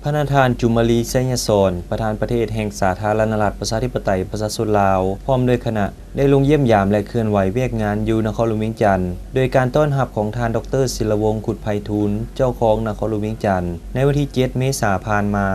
ພະນະທ່ານ ຈູມມາລີ ໄຊຍະສອນ ປະທານປະເທດແຫ່ງສາທາລະນະລັດ ປະຊາທິປະໄຕ ປະຊາຊົນລາວ ພ້ອມດ້ວຍຄະນະ ໄດ້ລົງຢ້ຽມຢາມ ແລະ ເຄື່ອນໄຫວວຽກງານຢູ່ນະຄອນຫຼວງວຽງຈັນ ໂດຍການຕ້ອນຮັບຂອງທ່ານ ດອກເຕີ ສິນລະວົງ ຄຸດໄພທູນ ເຈົ້າຄອງນະຄອນຫຼວງວຽງຈັນ ໃນວັນທີເຈັດ ເມສາ ຜ່ານມາ,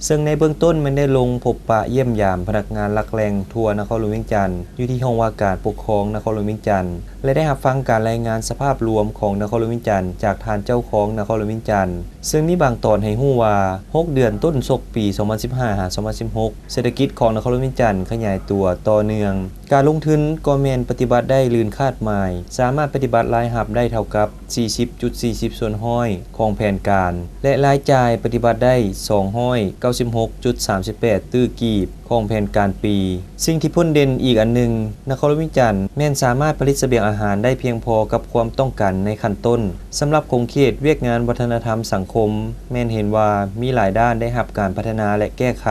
ເຊິ່ງໃນເບື້ອງຕົ້ນແມ່ນໄດ້ລົງພົບປະຢ້ຽມຢາມພະນັກງານຫຼັກແຫຼ່ງທົ່ວນະຄອນຫຼວງວຽງຈັນ ຢູ່ທີ່ຫ້ອງວ່າການປົກຄອງນະຄອນຫຼວງວຽງຈັນ ແລະ ໄດ້ຮັບຟັງການລາຍງານສະພາບລວມຂອງນະຄອນຫຼວງວຽງຈັນ ຈາກທ່ານເຈົ້າຄອງນະຄອນຫຼວງວຽງຈັນ ເຊິ່ງມີບາງຕອນໃຫ້ຮູ້ວ່າ ຫົກເດືອນຕົ້ນສົກປີສອງພັນສິບຫ້າ ຫາ ສອງພັນສິບຫົກ ເສດຖະກິດຂອງນະຄອນຫຼວງວຽງຈັນຂະຫຍາຍຕົວຕໍ່ເນື່ອງ. ການລົງທຶນກໍແມ່ນປະຕິບັດໄດ້ລື່ນຄາດໝາຍ, ສາມາດປະຕິບັດລາຍຮັບໄດ້ເທົ່າກັບສີ່ສິບຈຸດສີ່ສິບສ່ວນຮ້ອຍຂອງແຜນການ ແລະ ລາຍຈ່າຍປະຕິບັດໄດ້ສອງຮ້ອຍເກົ້າສິບຫົກຈຸດສາມສິບແປດຕື້ກີບຂອງແຜນການປີ. ສິ່ງທີ່ພົ້ນເດັ່ນອີກອັນໜຶ່ງ, ນະຄອນຫຼວງວຽງຈັນແມ່ນສາມາດຜະລິດສະບຽງອາຫານໄດ້ພຽງພໍກັບຄວາມຕ້ອງການໃນຂັ້ນຕົ້ນ. ສຳລັບຂົງເຂດວຽກງານວັດທະນະທຳສັງຄົມ ແມ່ນເຫັນວ່າມີຫຼາຍດ້ານໄດ້ຮັບການພັດທະນາ ແລະ ແກ້ໄຂ.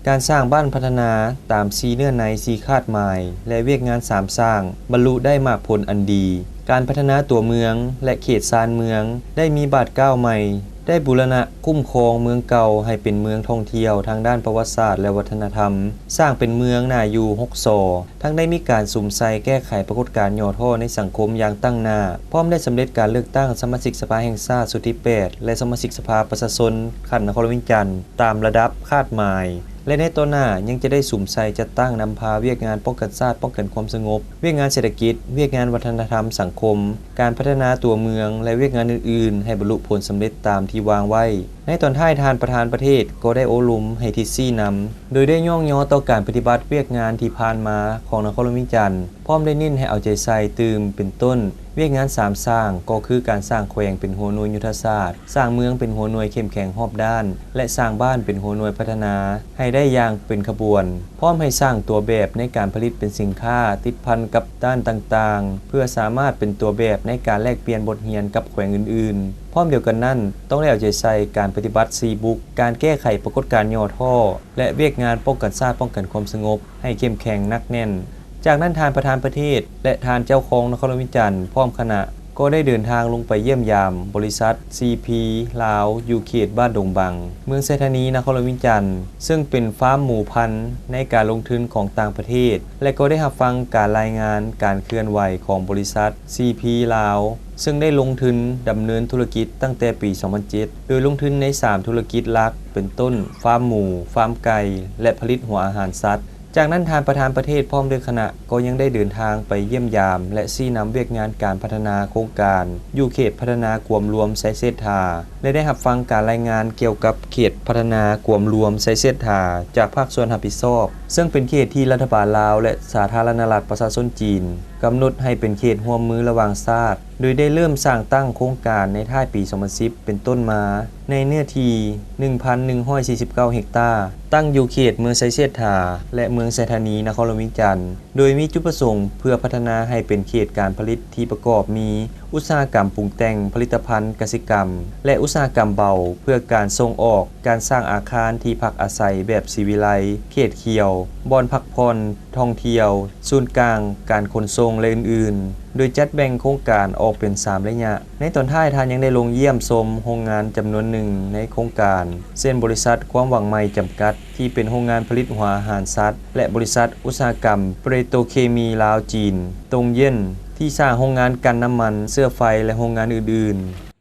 ການສ້າງບ້ານພັດທະນາຕາມສີ່ເນື້ອໃນ ສີ່ຄາດໝາຍ ແລະ ວຽກງານສາມສ້າງ ບັນລຸໄດ້ໝາກຜົນອັນດີ. ການພັດທະນາຕົວເມືອງ ແລະ ເຂດຊານເມືອງ ໄດ້ມີບາດກ້າວໃໝ່, ໄດ້ບູລະນະຄຸ້ມຄອງເມືອງເກົ່າໃຫ້ເປັນເມືອງທ່ອງທ່ຽວທາງດ້ານປະຫວັດສາດ ແລະ ວັດທະນະທຳ, ສ້າງເປັນເມືອງໜ້າຢູ່ຮົກຊໍ, ທັງໄດ້ມີການສຸມໃສ່ແກ້ໄຂປາກົດການຫຍໍ້ທໍ້ໃນສັງຄົມຢ່າງຕັ້ງໜ້າ, ພ້ອມໄດ້ສຳເລັດການເລືອກຕັ້ງສະມາຊິກສະພາແຫ່ງຊາດຊຸດທີແປດ ແລະ ສະມາຊິກສະພາປະຊາຊົນຂັ້ນນະຄອນຫຼວງວຽງຈັນຕາມລະດັບຄາດໝາຍ ແລະ ໃນຕໍ່ໜ້າຍັງຈະໄດ້ສຸມໃສ່ຈັດຕັ້ງນຳພາວຽກງານປ້ອງກັນຊາດ, ປ້ອງກັນຄວາມສະຫງົບ, ວຽກງານເສດຖະກິດ, ວຽກງານວັດທະນະທຳສັງຄົມ, ການພັດທະນາຕົວເມືອງ ແລະ ວຽກງານອື່ນໆ ໃຫ້ບັນລຸຜົນສຳເລັດຕາມທີ່ວາງໄວ້. ໃນຕອນທ້າຍ, ທ່ານປະທານປະເທດກໍໄດ້ໂອ້ລົມໃຫ້ທິດຊີ້ນຳ, ໂດຍໄດ້ຍ້ອງຍໍຕໍ່ການປະຕິບັດວຽກງານທີ່ຜ່ານມາຂອງນະຄອນຫຼວງວຽງຈັນ, ພ້ອມໄດ້ເນັ້ນໃຫ້ເອົາໃຈໃສ່ຕື່ມ ເປັນຕົ້ນ ວຽກງານສາມສ້າງ ກໍຄືການສ້າງແຂວງເປັນຫົວໜ່ວຍຍຸດທະສາດ, ສ້າງເມືອງເປັນຫົວໜ່ວຍເຂັ້ມແຂງຮອບດ້ານ ແລະ ສ້າງບ້ານເປັນຫົວໜ່ວຍພັດທະນາໃຫ້ໄດ້ຢ່າງເປັນຂະບວນ, ພ້ອມໃຫ້ສ້າງຕົວແບບໃນການຜະລິດເປັນສິນຄ້າຕິດພັນກັບດ້ານຕ່າງໆ ເພື່ອສາມາດເປັນຕົວແບບໃນການແລກປ່ຽນບົດຮຽນກັບແຂວງອື່ນໆ. ພ້ອມດຽວກັນນັ້ນ, ຕ້ອງໄດ້ເອົາໃຈໃສ່ການປະຕິບັດສີ່ບຸກ, ການແກ້ໄຂປາກົດການຫຍໍ້ທໍ້ ແລະ ວຽກງານປ້ອງກັນຊາດ, ປ້ອງກັນຄວາມສະຫງົບ ໃຫ້ເຂັ້ມແຂງໜັກແໜ້ນ. ຈາກນັ້ນ, ທ່ານປະທານປະເທດ ແລະ ທ່ານເຈົ້າຄອງນະຄອນຫຼວງວຽງຈັນ ພ້ອມຄະນະ ກໍໄດ້ເດີນທາງລົງໄປຢ້ຽມຢາມບໍລິສັດ ຊີພີ ລາວ ຢູ່ເຂດບ້ານດົງບັງ, ເມືອງໄຊທານີ, ນະຄອນຫຼວງວຽງຈັນ, ເຊິ່ງເປັນຟາມໝູພັນໃນການລົງທຶນຂອງຕ່າງປະເທດ ແລະ ກໍໄດ້ຮັບຟັງການລາຍງານການເຄື່ອນໄຫວຂອງບໍລິສັດ ຊີພີ ລາວ, ເຊິ່ງໄດ້ລົງທຶນດຳເນີນທຸລະກິດຕັ້ງແຕ່ປີສອງພັນເຈັດ ໂດຍລົງທຶນໃນສາມທຸລະກິດຫຼັກ ເປັນຕົ້ນ ຟາມໝູ, ຟາມໄກ່ ແລະ ຜະລິດຫົວອາຫານສັດ. ຈາກນັ້ນ, ທ່ານປະທານປະເທດພ້ອມດ້ວຍຄະນະ ກໍຍັງໄດ້ເດີນທາງໄປຢ້ຽມຢາມ ແລະ ຊີ້ນຳວຽກງານການພັດທະນາໂຄງການ ຢູ່ເຂດພັດທະນາກວມລວມໄຊເສດຖາ ແລະ ໄດ້ຮັບຟັງການລາຍງານກ່ຽວກັບເຂດພັດທະນາກວມລວມໄຊເສດຖາ ຈາກພາກສ່ວນຮັບຜິດຊອບ, ເຊິ່ງເປັນເຂດທີ່ລັດຖະບານລາວ ແລະ ສາທາລະນະລັດປະຊາຊົນຈີນ ກຳນົດໃຫ້ເປັນເຂດຮ່ວມມືລະຫວ່າງຊາດ, ໂດຍໄດ້ເລີ່ມສ້າງຕັ້ງໂຄງການໃນທ້າຍປີສອງພັນສິບເປັນຕົ້ນມາ ໃນເນື້ອທີ່ໜຶ່ງພັນໜຶ່ງຮ້ອຍສີ່ສິບເກົ້າເຮັກຕາ, ຕັ້ງຢູ່ເຂດເມືອງໄຊເສດຖາ ແລະ ເມືອງໄຊທານີ ນະຄອນຫຼວງວຽງຈັນ, ໂດຍມີຈຸດປະສົງເພື່ອພັດທະນາໃຫ້ເປັນເຂດການຜະລິດທີ່ປະກອບມີ ອຸດສາຫະກຳປຸງແຕ່ງຜະລິດຕະພັນກະສິກຳ ແລະ ອຸດສາຫະກຳເບົາ ເພື່ອການສົ່ງອອກ, ການສ້າງອາຄານທີ່ພັກອາໄສແບບສີວິໄລ, ເຂດຂຽວ, ບ່ອນພັກຜ່ອນ, ທ່ອງທ່ຽວ, ສູນກາງການຂົນສົ່ງ ແລະ ອື່ນໆ, ໂດຍຈັດແບ່ງໂຄງການອອກເປັນສາມໄລຍະ. ໃນຕອນທ້າຍ, ທ່ານຍັງໄດ້ລົງຢ້ຽມຊົມໂຮງງານຈຳນວນໜຶ່ງໃນໂຄງການ, ເຊັ່ນ ບໍລິສັດຄວາມຫວັງໃໝ່ຈຳກັດ ທີ່ເປັນໂຮງງານຜະລິດຫົວອາຫານສັດ ແລະ ບໍລິສັດອຸດສາຫະກຳເປໂຕຣເຄມີລາວ-ຈີນ ຕົງເຢັນ ທີ່ສ້າງໂຮງງານກັ່ນນ້ຳມັນເຊື້ອໄຟ ແລະ ໂຮງງານອື່ນໆ.